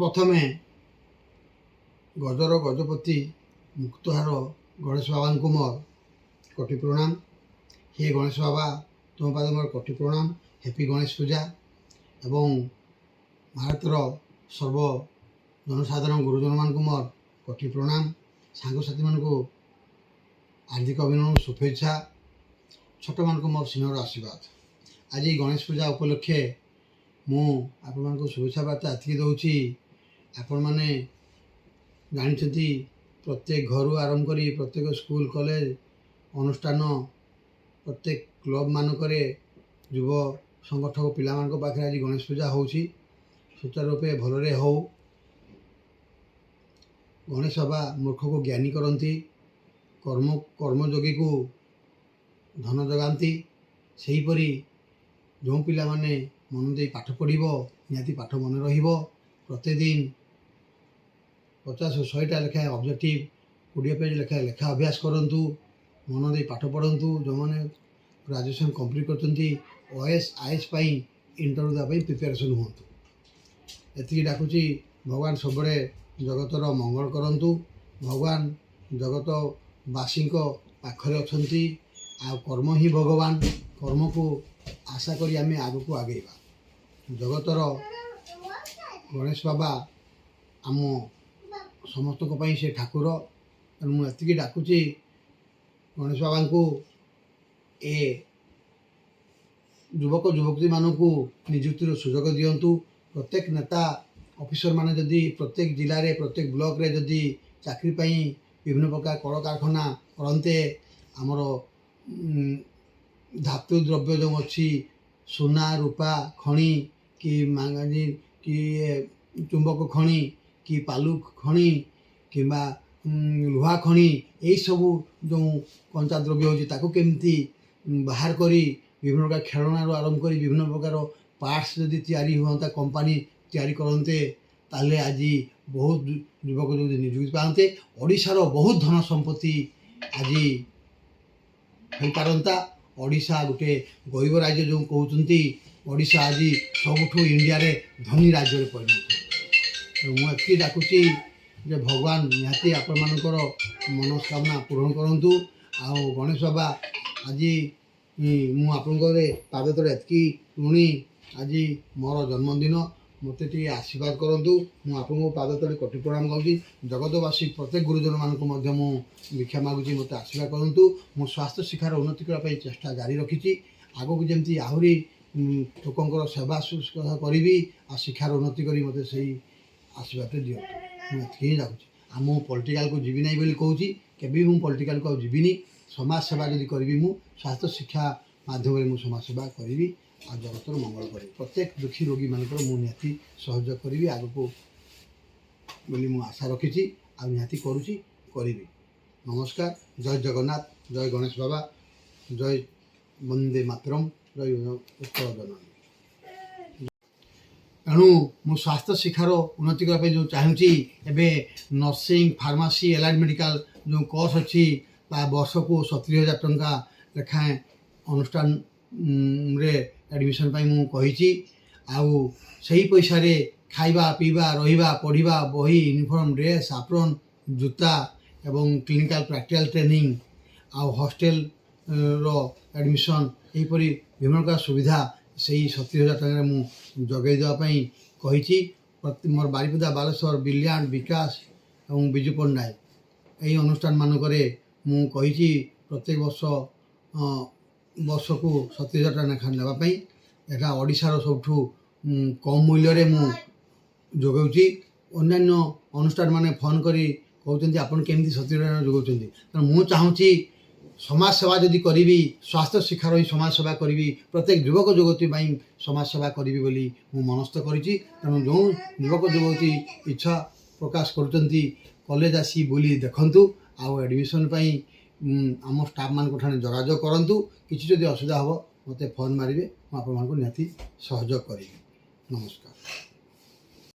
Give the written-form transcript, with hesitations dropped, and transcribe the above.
ସର୍ବପ୍ରଥମେ ଗଜର ଗଜପତି ମୁକ୍ତହାର ଗଣେଶ ବାବାଙ୍କୁ ମୋର କୋଟି ପ୍ରଣାମ। ହେ ଗଣେଶ ବାବା, ତୁମ ପାଦେ ମୋର କୋଟି ପ୍ରଣାମ। ହ୍ୟାପି ଗଣେଶ ପୂଜା। ଏବଂ ଭାରତର ସର୍ବ ଜନସାଧାରଣ ଗୁରୁଜନମାନଙ୍କୁ ମୋର କୋଟି ପ୍ରଣାମ। ସାଙ୍ଗସାଥିମାନଙ୍କୁ ହାର୍ଦ୍ଦିକ ଅଭିନନ୍ଦନ, ଶୁଭେଚ୍ଛା। ଛୋଟମାନଙ୍କୁ ମୋର ସ୍ନେହର ଆଶୀର୍ବାଦ। ଆଜି ଗଣେଶ ପୂଜା ଉପଲକ୍ଷେ ମୁଁ ଆପଣମାନଙ୍କୁ ଶୁଭେଚ୍ଛା ବାର୍ତ୍ତା ଏତିକି ଦେଉଛି। ଆପଣମାନେ ଜାଣିଛନ୍ତି, ପ୍ରତ୍ୟେକ ଘରୁ ଆରମ୍ଭ କରି ପ୍ରତ୍ୟେକ ସ୍କୁଲ, କଲେଜ, ଅନୁଷ୍ଠାନ, ପ୍ରତ୍ୟେକ କ୍ଲବମାନଙ୍କରେ ଯୁବ ସଂଗଠକ ପିଲାମାନଙ୍କ ପାଖରେ ଆଜି ଗଣେଶ ପୂଜା ହେଉଛି। ସୁଚାରୁ ରୂପେ ଭଲରେ ହେଉ। ଗଣେଶ ବାବା ମୂର୍ଖକୁ ଜ୍ଞାନୀ କରନ୍ତି, କର୍ମଯୋଗୀକୁ ଧନ ଯୋଗାନ୍ତି। ସେହିପରି ଯେଉଁ ପିଲାମାନେ ମନ ଦେଇ ପାଠ ପଢ଼ିବ, ନିହାତି ପାଠ ମନେ ରହିବ। ପ୍ରତିଦିନ 50 100ଟା ଲେଖାଏଁ ଅବଜେକ୍ଟିଭ 20 ପେଜ୍ ଲେଖାଏଁ ଲେଖା ଅଭ୍ୟାସ କରନ୍ତୁ। ମନ ଦେଇ ପାଠ ପଢ଼ନ୍ତୁ। ଯେଉଁମାନେ ଗ୍ରାଜୁଏସନ୍ କମ୍ପ୍ଲିଟ୍ କରିଛନ୍ତି, ଓଏଏସ୍, ଆଇଏଏସ୍ ପାଇଁ ଇଣ୍ଟରଭ୍ୟୁ ଦେବା ପାଇଁ ପ୍ରିପାରେସନ୍ ହୁଅନ୍ତୁ। ଏତିକି ଡାକୁଛି, ଭଗବାନ ସବୁବେଳେ ଜଗତର ମଙ୍ଗଳ କରନ୍ତୁ। ଭଗବାନ ଜଗତବାସୀଙ୍କ ପାଖରେ ଅଛନ୍ତି ଆଉ କର୍ମ ହିଁ ଭଗବାନ। କର୍ମକୁ ଆଶା କରି ଆମେ ଆଗକୁ ଆଗେଇବା। ଜଗତର ଗଣେଶ ବାବା ଆମ ସମସ୍ତଙ୍କ ପାଇଁ ସେ ଠାକୁର। ତେଣୁ ମୁଁ ଏତିକି ଡାକୁଛି ଗଣେଶ ବାବାଙ୍କୁ, ଏ ଯୁବକ ଯୁବତୀମାନଙ୍କୁ ନିଯୁକ୍ତିର ସୁଯୋଗ ଦିଅନ୍ତୁ। ପ୍ରତ୍ୟେକ ନେତା ଅଫିସରମାନେ ଯଦି ପ୍ରତ୍ୟେକ ଜିଲ୍ଲାରେ, ପ୍ରତ୍ୟେକ ବ୍ଲକରେ ଯଦି ଚାକିରି ପାଇଁ ବିଭିନ୍ନ ପ୍ରକାର କଳକାରଖାନା କରନ୍ତେ, ଆମର ଧାତୁ ଦ୍ରବ୍ୟ ଯେଉଁ ଅଛି, ସୁନା ରୂପା ଖଣି କି ମାଙ୍ଗାନିଜ କି ଚୁମ୍ବକ ଖଣି କି ବାଲୁ ଖଣି କିମ୍ବା ଲୁହା ଖଣି, ଏଇସବୁ ଯେଉଁ କଞ୍ଚା ଦ୍ରବ୍ୟ ହେଉଛି, ତାକୁ କେମିତି ବାହାର କରି ବିଭିନ୍ନ ପ୍ରକାର ଖେଳଣାରୁ ଆରମ୍ଭ କରି ବିଭିନ୍ନ ପ୍ରକାର ପାର୍ଟସ୍ ଯଦି ତିଆରି ହୁଅନ୍ତା, କମ୍ପାନୀ ତିଆରି କରନ୍ତେ, ତାହେଲେ ଆଜି ବହୁତ ଯୁବକ ଯଦି ନିଯୁକ୍ତି ପାଆନ୍ତେ, ଓଡ଼ିଶାର ବହୁତ ଧନ ସମ୍ପତ୍ତି ଆଜି ହୋଇପାରନ୍ତା। ଓଡ଼ିଶା ଗୋଟେ ଗରିବ ରାଜ୍ୟ ଯେଉଁ କହୁଛନ୍ତି, ଓଡ଼ିଶା ଆଜି ସବୁଠୁ ଇଣ୍ଡିଆରେ ଧନୀ ରାଜ୍ୟରେ ପରିଣତ। ତେଣୁ ମୁଁ ଏତିକି ଡାକୁଛି ଯେ ଭଗବାନ ନିହାତି ଆପଣମାନଙ୍କର ମନସ୍କାମନା ପୂରଣ କରନ୍ତୁ। ଆଉ ଗଣେଶ ବାବା, ଆଜି ମୁଁ ଆପଣଙ୍କର ପାଦ ତଳେ ଏତିକି ଋଣୀ। ଆଜି ମୋର ଜନ୍ମଦିନ, ମୋତେ ଟିକେ ଆଶୀର୍ବାଦ କରନ୍ତୁ। ମୁଁ ଆପଣଙ୍କ ପାଦ ତଳେ କୋଟି ପ୍ରଣାମ କରୁଛି। ଜଗତବାସୀ ପ୍ରତ୍ୟେକ ଗୁରୁଜନମାନଙ୍କୁ ମଧ୍ୟ ମୁଁ ଭିକ୍ଷା ମାଗୁଛି, ମୋତେ ଆଶୀର୍ବାଦ କରନ୍ତୁ। ମୁଁ ସ୍ୱାସ୍ଥ୍ୟ ଶିକ୍ଷାର ଉନ୍ନତି କରିବା ପାଇଁ ଚେଷ୍ଟା ଜାରି ରଖିଛି। ଆଗକୁ ଯେମିତି ଆହୁରି ଲୋକଙ୍କର ସେବା ଶୁଶ୍ରୂଷା କରିବି ଆଉ ଶିକ୍ଷାର ଉନ୍ନତି କରି ମୋତେ ସେଇ ଆଶୀର୍ବାଦ ଦିଅନ୍ତୁ। ମୁଁ ଏତିକି ହିଁ ଡାକୁଛି। ଆଉ ମୁଁ ପଲିଟିକାଲକୁ ଯିବି ନାହିଁ ବୋଲି କହୁଛି। କେବେ ବି ମୁଁ ପଲିଟିକାଲକୁ ଆଉ ଯିବିନି। ସମାଜ ସେବା ଯଦି କରିବି, ମୁଁ ସ୍ୱାସ୍ଥ୍ୟ ଶିକ୍ଷା ମାଧ୍ୟମରେ ମୁଁ ସମାଜ ସେବା କରିବି ଆଉ ଜଗତର ମଙ୍ଗଳ କରିବି। ପ୍ରତ୍ୟେକ ଦୁଃଖୀ ରୋଗୀମାନଙ୍କର ମୁଁ ନିହାତି ସହଯୋଗ କରିବି ଆଗକୁ ବୋଲି ମୁଁ ଆଶା ରଖିଛି ଆଉ ନିହାତି କରୁଛି, କରିବି। ନମସ୍କାର। ଜୟ ଜଗନ୍ନାଥ, ଜୟ ଗଣେଶ ବାବା, ଜୟ ବନ୍ଦେ ମାତରମ୍, ଜୟ ଉତ୍କଳ ଜନନୀ। ତେଣୁ ମୁଁ ସ୍ୱାସ୍ଥ୍ୟ ଶିକ୍ଷାର ଉନ୍ନତି କରିବା ପାଇଁ ଯେଉଁ ଚାହୁଁଛି, ଏବେ ନର୍ସିଂ, ଫାର୍ମାସି, ଏଲାଇଡ୍ ମେଡ଼ିକାଲ ଯେଉଁ କୋର୍ସ ଅଛି, ତା ବର୍ଷକୁ 70,000 ଟଙ୍କା ଲେଖାଏଁ ଅନୁଷ୍ଠାନରେ ଆଡ଼ମିସନ୍ ପାଇଁ ମୁଁ କହିଛି। ଆଉ ସେହି ପଇସାରେ ଖାଇବା, ପିଇବା, ରହିବା, ପଢ଼ିବା, ବହି, ୟୁନିଫର୍ମ, ଡ୍ରେସ୍, ଆପ୍ରନ୍, ଜୁତା ଏବଂ କ୍ଲିନିକାଲ ପ୍ରାକ୍ଟିକାଲ ଟ୍ରେନିଂ ଆଉ ହଷ୍ଟେଲର ଆଡ଼ମିସନ୍, ଏହିପରି ବିଭିନ୍ନ ପ୍ରକାର ସୁବିଧା ସେଇ 70,000 ଟଙ୍କାରେ ମୁଁ ଯୋଗାଇ ଦେବା ପାଇଁ କହିଛି। ମୋର ବାରିପଦା, ବାଲେଶ୍ୱର, ବ୍ରିଲିଆଣ୍ଟ, ବିକାଶ ଏବଂ ବିଜୁ ପଟ୍ଟନାୟକ ଏହି ଅନୁଷ୍ଠାନମାନଙ୍କରେ ମୁଁ କହିଛି ପ୍ରତ୍ୟେକ ବର୍ଷ ବର୍ଷକୁ 70,000 ଟଙ୍କା ଲେଖା ନେବା ପାଇଁ। ଏଟା ଓଡ଼ିଶାର ସବୁଠୁ କମ୍ ମୂଲ୍ୟରେ ମୁଁ ଯୋଗାଉଛି। ଅନ୍ୟାନ୍ୟ ଅନୁଷ୍ଠାନମାନେ ଫୋନ୍ କରି କହୁଛନ୍ତି, ଆପଣ କେମିତି 70,000 ଟଙ୍କା ଯୋଗାଉଛନ୍ତି? ତେଣୁ ମୁଁ ଚାହୁଁଛି ସମାଜ ସେବା ଯଦି କରିବି, ସ୍ୱାସ୍ଥ୍ୟ ଶିକ୍ଷାର ହିଁ ସମାଜ ସେବା କରିବି। ପ୍ରତ୍ୟେକ ଯୁବକ ଯୁବତୀ ପାଇଁ ସମାଜ ସେବା କରିବି ବୋଲି ମୁଁ ମନସ୍ଥ କରିଛି। ତେଣୁ ଯେଉଁ ଯୁବକ ଯୁବତୀ ଇଚ୍ଛା ପ୍ରକାଶ କରୁଛନ୍ତି, କଲେଜ ଆସି ବୁଲି ଦେଖନ୍ତୁ ଆଉ ଆଡ଼ମିସନ୍ ପାଇଁ ଆମ ଷ୍ଟାଫ୍ମାନଙ୍କ ଠାରେ ଯୋଗାଯୋଗ କରନ୍ତୁ। କିଛି ଯଦି ଅସୁବିଧା ହେବ, ମୋତେ ଫୋନ୍ ମାରିବେ। ମୁଁ ଆପଣମାନଙ୍କୁ ନିହାତି ସହଯୋଗ କରିବି। ନମସ୍କାର।